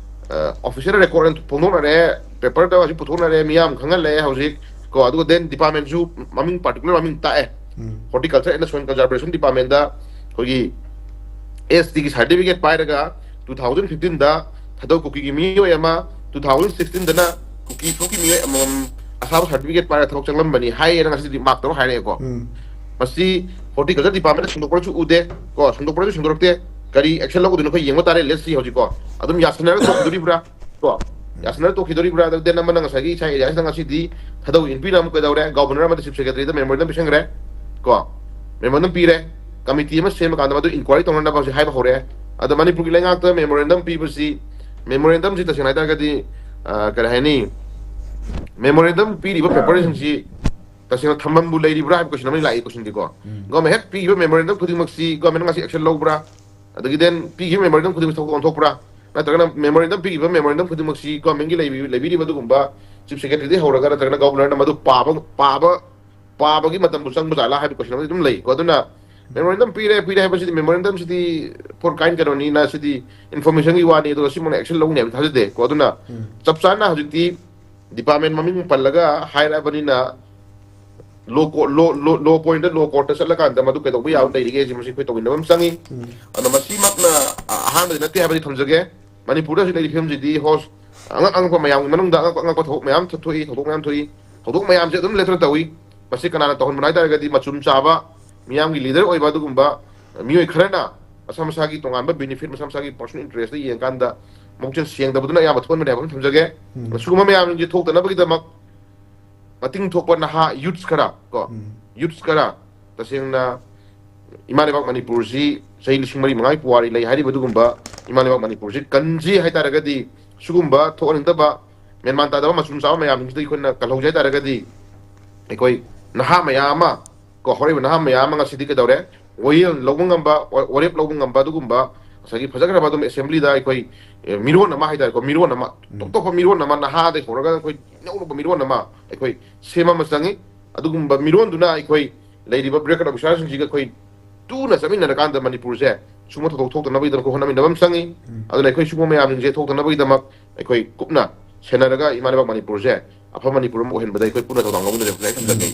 ꯑ, official record ꯑꯣꯏꯅ ꯐꯣꯡꯗꯣꯛꯅꯔꯦ, paper ꯗ ꯍꯧꯖꯤꯛ ꯄꯨꯊꯣꯛꯅꯔꯦ, ꯃꯤꯌꯥꯝ ꯈꯪꯍꯜꯂꯦ ꯍꯧꯖꯤꯛ ꯀꯣ꯫ ꯑꯗꯨꯒ then department ꯁꯨ ꯃꯃꯤꯡ, particular ꯃꯃꯤꯡ ꯇꯥꯛꯑꯦ꯫ ꯎꯝ꯫ Horticulture and Soil Conservation Department ꯗ ꯑꯩꯈꯣꯏꯒꯤ S T ꯒꯤ certificate ꯄꯥꯏꯔꯒ two thousand fifteen ꯗ ꯊꯥꯗꯧ ꯀꯨꯀꯤꯒꯤ ꯃꯤꯑꯣꯏ ꯑꯃ, two thousand sixteen ꯗꯅ ꯀꯨꯀꯤ ꯐꯨꯔꯨꯞꯀꯤ ꯃꯤꯑꯣꯏ ꯑꯃꯃꯝ ꯑꯁꯥꯕ ꯁꯥꯔꯇꯤꯐꯤꯀꯦꯠ ꯄꯥꯏꯔꯒ ꯊꯕꯛ ꯆꯪꯂꯝꯕꯅꯤ ꯍꯥꯏꯌꯦꯅ ꯉꯁꯤꯗꯤ ꯃꯥꯔꯛ ꯇꯧꯔ ꯍꯥꯏꯔꯛꯑꯦꯀꯣ꯫ ꯎꯝ꯫ ꯃꯁꯤ ꯍꯣꯔꯇꯤꯀꯜꯆꯔ ꯗꯤꯄꯥꯔꯠꯃꯦꯟꯗ ꯁꯟꯗꯣꯛꯄ꯭ꯔꯁꯨ ꯎꯗꯦ ꯀꯣ, ꯁꯟꯗꯣꯛꯄ꯭ꯔꯁꯨ ꯁꯟꯗꯣꯔꯛꯇꯦ꯫ ꯀꯔꯤ ꯑꯦꯛꯁꯟ ꯂꯧꯒꯗꯣꯏꯅꯣ ꯑꯩꯈꯣꯏ ꯌꯦꯡꯕ ꯇꯥꯔꯦ꯫ Let's see꯫ ꯍꯧꯖꯤꯛꯀꯣ ꯑꯗꯨꯝ ꯌꯥꯁꯟꯅꯔꯒ ꯇꯣꯛꯈꯤꯗꯣꯔꯤꯕ꯭ꯔꯥ ꯀꯣ, ꯌꯥꯁꯟꯅꯔꯒ ꯇꯣꯛꯈꯤꯗꯣꯔꯤꯕ꯭ꯔꯥ? ꯑꯗꯨ ꯗꯦꯟ ꯑꯃꯅ ꯉꯁꯥꯏꯒꯤ ꯏꯁꯥ ꯑꯦꯔꯤꯌꯥꯁꯤꯗ ꯉꯁꯤꯗꯤ ꯊꯥꯗꯧ ꯏꯟꯄꯤꯅ ꯑꯃꯨꯛ ꯀꯩꯗꯧꯔꯦ, ꯒꯚꯔꯅꯔ ꯑꯃꯗꯤ ꯆꯤꯐ ꯁꯦꯀ꯭ꯔꯦꯇꯔꯤꯗ ꯃꯦꯃꯣꯔꯦꯟꯗꯝ ꯄꯤꯁꯟꯈ꯭ꯔꯦ ꯀꯣ, ꯃꯦꯃꯣꯔꯦꯟꯗꯝ ꯄꯤꯔꯦ꯫ ꯀꯃꯤꯇꯤ ꯑꯃ ꯁꯦꯝꯃꯀꯥꯟꯗ ꯃꯗꯨ ꯏꯟꯀ꯭ꯋꯥꯏꯔꯤ ꯇꯧꯅꯅꯕ ꯍꯧꯖꯤꯛ ꯍꯥꯏꯕ ꯍꯧꯔꯦ꯫ ꯑꯗꯣ ꯃꯅꯤꯄꯨꯔꯒꯤ ꯂꯩꯉꯥꯛꯇ ꯃꯦꯃꯣꯔꯦꯟꯗꯝ ꯄꯤꯕꯁꯤ, ꯃꯦꯃꯣꯔꯦꯟꯗꯝꯁꯤ ꯇꯁꯦꯡꯅ ꯍꯥꯏꯇꯥꯔꯒꯗꯤ ꯑ, ꯀꯔꯤ ꯍꯥꯏꯅꯤ, ꯃꯦꯃꯣꯔꯦꯟꯗꯝ ꯄꯤꯔꯤꯕ ꯄꯦꯄꯔꯁꯤꯡꯁꯤ ꯇꯁꯦꯡꯅ ꯊꯝꯐꯝꯕꯨ ꯂꯩꯔꯤꯕ꯭ꯔꯥ ꯍꯥꯏꯕ ꯀꯣꯏꯁꯟ ꯑꯃ ꯂꯥꯛꯏ꯫ ꯀꯣꯏꯁꯟꯗꯤꯀꯣ, ꯎꯝ꯫ ꯒꯣꯔꯃꯦꯟ ꯍꯦꯛ ꯄꯤꯈꯤꯕ ꯃꯦꯃꯣꯔꯦꯟꯗꯝ ꯈꯨꯗꯤꯡꯃꯛꯁꯤ ꯒꯣꯔꯃꯦꯟꯅ ꯉꯁꯤ ꯑꯦꯛꯁꯟ ꯂꯧꯕ꯭ꯔꯥ? ꯑꯗꯒꯤ ꯗꯦꯟ ꯄꯤꯈꯤꯕ ꯃꯦꯃꯣꯔꯦꯟꯗꯝ ꯈꯨꯗꯤꯡꯃꯛꯁꯤ ꯊꯕꯛ ꯑꯣꯟꯊꯣꯛꯄ꯭ꯔꯥ? ꯅꯠꯇ꯭ꯔꯒꯅ ꯃꯦꯃꯣꯔꯦꯟꯗꯝ ꯄꯤꯈꯤꯕ ꯃꯦꯃꯣꯔꯦꯟꯗꯝ ꯈꯨꯗꯤꯡꯃꯛꯁꯤ ꯒꯣꯔꯃꯦꯟꯒꯤ ꯂꯩꯕꯤ-, ꯂꯩꯕꯤꯔꯤꯕ ꯑꯗꯨꯒꯨꯝꯕ ꯆꯤꯐ ꯁꯦꯀ꯭ꯔꯦꯇꯔꯤꯗꯒꯤ ꯍꯧꯔꯒ ꯅꯠꯇ꯭ꯔꯒꯅ ꯒꯣꯕꯔꯅꯔꯅ ꯃꯗꯨ ꯄꯥꯕ, ꯄꯥꯕ, ꯄꯥꯕꯒꯤ ꯃꯇꯝꯕꯨ ꯆꯪꯕ ꯖꯥꯠꯂꯥ ꯍꯥꯏꯕ ꯀꯣꯏꯁꯟ ꯑꯃꯗꯤ ꯑꯗꯨꯝ ꯂꯩ꯫ ꯀꯣ, ꯑꯗꯨꯅ ꯃꯦꯃꯣꯔꯦꯟꯗꯝ ꯄꯤꯔꯦ, ꯄꯤꯔꯦ ꯍꯥꯏꯕꯁꯤꯗꯤ, ꯃꯦꯃꯣꯔꯦꯟꯗꯝꯁꯤꯗꯤ ꯐꯣꯔ ꯀꯥꯏꯟ ꯀꯩꯅꯣꯅꯤꯅ ꯁꯤꯗꯤ ꯏꯟꯐꯣꯔꯃꯦꯁꯟꯒꯤ ꯋꯥꯅꯤ, ꯑꯗꯨꯒ ꯁꯤꯃꯛꯅ ꯑꯦꯛꯁꯟ ꯂꯧꯅꯤ ꯍꯥꯏꯕ ꯊꯥꯖꯗꯦ꯫ ꯀꯣ, ꯑꯗꯨꯅ ꯎꯝ꯫ ꯆꯞ ꯆꯥꯅ ꯍꯧꯖꯤꯛꯇꯤ ꯗꯤꯄꯥꯔꯠꯃꯦꯟ ꯃꯃꯤꯡ ꯄꯜꯂꯒ ꯍꯥꯏꯔꯛꯑꯕꯅꯤꯅ ꯂꯣ ꯀꯣ-, ꯂꯣ, ꯂꯣ, ꯂꯣ ꯄꯣꯏꯟꯗ, ꯂꯣ ꯀꯣꯔꯠꯇ ꯆꯠꯂꯀꯥꯟꯗ ꯃꯗꯨ ꯀꯩꯗꯧꯕ ꯌꯥꯕ ꯂꯩꯔꯤꯒꯦ ꯍꯥꯏꯁꯤ ꯃꯁꯤ ꯑꯩꯈꯣꯏ ꯇꯧꯃꯤꯟꯅꯕ ꯑꯃ ꯆꯪꯉꯤ꯫ ꯎꯝ꯫ ꯑꯗꯣ ꯃꯁꯤꯃꯛꯅ ꯑꯍꯥꯟꯕꯗꯤ ꯅꯠꯇꯦ ꯍꯥꯏꯕꯗꯤ ꯊꯝꯖꯒꯦ꯫ ꯃꯅꯤꯄꯨꯔꯗ ꯍꯧꯖꯤꯛ ꯂꯩꯔꯤꯕ ꯐꯤꯕꯝꯁꯤꯗꯤ ꯍꯣꯁ ꯑꯉꯛ ꯑꯉꯛꯄ ꯃꯌꯥꯝꯒꯤ ꯃꯅꯨꯡꯗ ꯑꯉꯛꯄ ꯑꯉꯛꯄ ꯊꯕꯛ ꯃꯌꯥꯝ ꯊꯣꯛꯏ, ꯊꯧꯗꯣꯛ ꯃꯌꯥꯝ ꯊꯣꯛꯏ꯫ ꯊꯧꯗꯣꯛ ꯃꯌꯥꯝꯁꯦ ꯑꯗꯨꯝ ꯂꯦꯞꯇꯅ ꯇꯧꯏ꯫ ꯃꯁꯤ ꯀꯅꯥꯅ ꯇꯧꯍꯟꯕꯅꯣ ꯍꯥꯏ ꯇꯥꯔꯒꯗꯤ ꯃꯆꯨꯝ ꯆꯥꯕ, ꯃꯤꯌꯥꯝꯒꯤ ꯂꯤꯗꯔ ꯑꯣꯏꯕ ꯑꯗꯨꯒꯨꯝꯕ ꯃꯤꯑꯣꯏ ꯈꯔꯅ ꯃꯁꯥ ꯃꯁꯥꯒꯤ ꯇꯣꯉꯥꯟꯕ ꯕꯦꯅꯤꯐꯤꯠ, ꯃꯁꯥ ꯃꯁꯥꯒꯤ ꯄꯔꯁꯣꯅꯦꯜ ꯏꯟꯇꯔꯦꯁꯇ ꯌꯦꯡꯉꯀꯥꯟꯗ ꯃꯕꯨꯛꯆꯦꯜ ꯁꯦꯡꯗꯕꯗꯨꯅ ꯑꯌꯥꯝꯕ ꯊꯣꯛꯍꯟꯕꯅꯦ ꯍꯥꯏꯕ ꯑꯃ ꯊꯝꯖꯒꯦ꯫ ꯎꯝ꯫ ꯁꯤꯒꯨꯝꯕ ꯃꯌꯥꯝꯁꯦ ꯊꯣꯛꯇꯅꯕꯒꯤꯗꯃꯛ ꯃꯇꯤꯡ ꯊꯣꯛꯄ ꯅꯍꯥ ꯌꯨꯠꯁ ꯈꯔ ꯀꯣ, ꯎꯝ꯫ ꯌꯨꯠꯁ ꯈꯔ, ꯇꯁꯦꯡꯅ ꯏꯃꯥ ꯂꯩꯕꯥꯛ ꯃꯅꯤꯄꯨꯔꯁꯤ ꯆꯍꯤ ꯂꯤꯁꯤꯡ ꯃꯔꯤ ꯃꯉꯥꯒꯤ ꯄꯨꯋꯥꯔꯤ ꯂꯩ ꯍꯥꯏꯔꯤꯕ ꯑꯗꯨꯒꯨꯝꯕ ꯏꯃꯥ ꯂꯩꯕꯥꯛ ꯃꯅꯤꯄꯨꯔꯁꯤ ꯀꯟꯁꯤ ꯍꯥꯏ ꯇꯥꯔꯒꯗꯤ, ꯁꯤꯒꯨꯝꯕ ꯊꯣꯛꯍꯟꯅꯤꯡꯗꯕ, ꯃꯦꯟꯃꯥꯟ ꯇꯥꯗꯕ ꯃꯆꯨꯝ ꯆꯥꯕ ꯃꯌꯥꯝꯁꯤꯡꯁꯤꯗ ꯑꯩꯈꯣꯏꯅ ꯀꯜꯍꯧꯁꯤ ꯍꯥꯏ ꯇꯥꯔꯒꯗꯤ, ꯑꯩꯈꯣꯏ ꯅꯍꯥ ꯃꯌꯥꯝ ꯑꯃ ꯀꯣ, ꯍꯧꯔꯛꯏꯕ ꯅꯍꯥ ꯃꯌꯥꯝ ꯑꯃ ꯉꯁꯤꯗꯤ ꯀꯩꯗꯧꯔꯦ, ꯋꯥꯌꯦꯜ ꯂꯧꯕ ꯉꯝꯕ, ꯋꯥ-, ꯋꯥꯔꯦꯞ ꯂꯧꯕ ꯉꯝꯕ ꯑꯗꯨꯒꯨꯝꯕ ꯉꯁꯥꯏꯒꯤ ꯐꯖꯈ꯭ꯔꯕ ꯑꯗꯨꯝ ꯑꯦꯁꯦꯝꯕ꯭ꯂꯤꯗ ꯑꯩꯈꯣꯏ, ꯑꯦ, ꯃꯤꯔꯣꯟ ꯑꯃ ꯍꯥꯏ ꯇꯥꯔꯦꯀꯣ, ꯃꯤꯔꯣꯟ ꯑꯃ, ꯎꯝ꯫ ꯇꯣꯞ ꯇꯣꯞꯄ ꯃꯤꯔꯣꯟ ꯑꯃ, ꯅꯍꯥꯗꯒꯤ ꯍꯧꯔꯒ ꯑꯩꯈꯣꯏ ꯏꯅꯧ ꯅꯧꯕ ꯃꯤꯔꯣꯟ ꯑꯃ ꯑꯩꯈꯣꯏ ꯁꯦꯝꯕ ꯑꯃ ꯆꯪꯉꯤ꯫ ꯑꯗꯨꯒꯨꯝꯕ ꯃꯤꯔꯣꯟꯗꯨꯅ ꯑꯩꯈꯣꯏ ꯂꯩꯔꯤꯕ ꯕ꯭ꯔꯦꯀꯠ ꯑꯣꯐꯤꯁꯥꯔꯁꯤꯡꯁꯤꯒ ꯑꯩꯈꯣꯏ ꯇꯨꯅ ꯆꯠꯃꯤꯟꯅꯔꯀꯥꯟꯗ ꯃꯅꯤꯄꯨꯔꯁꯦ ꯁꯨꯝꯕ ꯊꯧꯗꯣꯛ ꯊꯣꯛꯇꯅꯕꯒꯤꯗꯃꯛ ꯍꯣꯠꯅꯃꯤꯟꯅꯕ ꯑꯃ ꯆꯪꯉꯤ꯫ ꯎꯝ꯫ ꯑꯗꯨꯅ ꯑꯩꯈꯣꯏ ꯁꯤꯒꯨꯝꯕ ꯃꯌꯥꯝꯁꯤꯡꯁꯦ ꯊꯣꯛꯇꯅꯕꯒꯤꯗꯃꯛ ꯑꯩꯈꯣꯏ ꯀꯨꯞꯅ ꯁꯦꯟꯅꯔꯒ ꯏꯃꯥ ꯂꯩꯕꯥꯛ ꯃꯅꯤꯄꯨꯔꯁꯦ ꯑꯐꯕ ꯃꯅꯤꯄꯨꯔ ꯑꯃ ꯑꯣꯏꯍꯟꯕꯗ ꯑꯩꯈꯣꯏ ꯄꯨꯟꯅ ꯊꯧꯗꯥꯡ ꯂꯧꯃꯤꯟꯅꯁꯦ꯫ ꯈꯨꯟꯅꯥꯏ ꯊꯝꯖꯒꯦ꯫